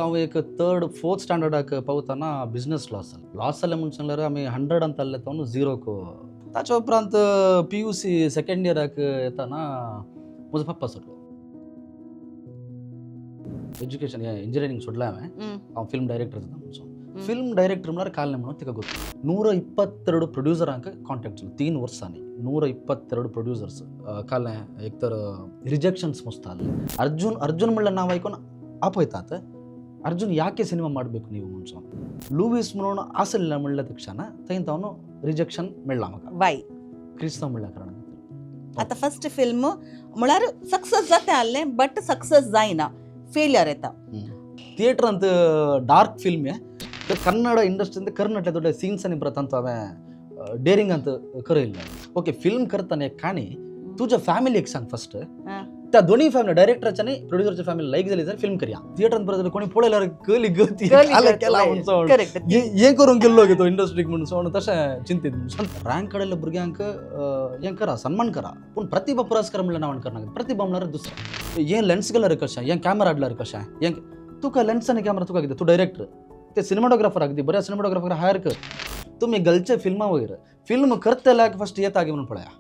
हांव एक third fourth स्टँडर्डाक पावतना business loss जालो. लॉस जालें म्हूण सांगल्यार आमी 100 आसले तो झिरोक. ताच्या उपरांत पीयूसी सेकंड इयराक येताना म्हजो पप्पा सोडलो. एज्युकेशन हें इंजिनियरींग सोडलें हांवें. हांव फिल्म डायरेक्टर जाता म्हणून. फिल्म डायरेक्टर म्हळ्यार काल म्हणून तिका ಗೊತ್ತು. 122 ಪ್ರೊಡ್ಯೂಸರಾಂಕ ಕಾಂಟ್ಯಾಕ್ಟ್ 3 वर्सांनी 122 ಪ್ರೊಡ್ಯೂಸರ್ಸ್. काल एक तर ರಿಜೆಕ್ಷನ್ಸ್ ಮಸ್ತ್ ಆले. ಅರ್ಜುನ್ ಅರ್ಜುನ್ म्हणल्यार नांव आयकून आपयतात. ಅರ್ಜುನ್ ಯಾಕೆ ಸಿನಿಮಾ ಮಾಡಬೇಕು ನೀವು म्हणसो ಲೂವಿಸ್ म्हणून आसलें म्हणल्या ತಕ್ಷಣ थंय तावन रिजेक्शन मेळ्ळा म्हाका. वाय? क्रिस्तांव म्हणल्या कारणान. आतां फर्स्ट फिल्म म्हळ्यार सक्सेस जाता आहलें, बट सक्सेस जायना, फेलियर येता. ಥಿಯೇಟರ್ ಅಂತ dark film. Kannada industry Karnataka ದೊಡ್ಡ ಸೀನ್ಸ್ అని ಬರತ್ತಂತ ಅವೆ ಡೇರಿಂಗ್ ಅಂತ ಕರ ಇಲ್ಲ. ओके, फिल्म करताना एक काणी तुझ्या फॅमिलीक सांग फर्स्ट. त्या दोन्ही फॅमिली, डायरेक्टरच्या आणि प्रोड्युसरच्या फॅमिली लाईक झाली तर फिल्म करया. थिएटरान परत कोणी पळयल्यार कली गती गली केला म्हणून करेक्ट. हें करूंक गेल्लो गे तो इंडस्ट्रीक म्हणून सो तशें चिंतीत म्हणून. रँक काडिल्ल्या भुरग्यांक हें करा, सन्मान करा, पूण प्रतिभा पुरस्कार म्हणल्यार नांवान करनाका. प्रतिभा म्हणल्यार दुसरें. हें लेन्स गेल्यार कशें, हें कॅमेरा हाडल्यार कशें, हें तुका लेन्स आनी कॅमेरा तुका कितें? तूं डायरेक्टर, ते सिनेमाटोग्राफर अगदी बऱ्या सिनेमाटोग्राफर हायर कर. तुमी गलचे फिल्मां वयर फिल्म करतल्याक फर्स्ट येता गे म्हणून पळया.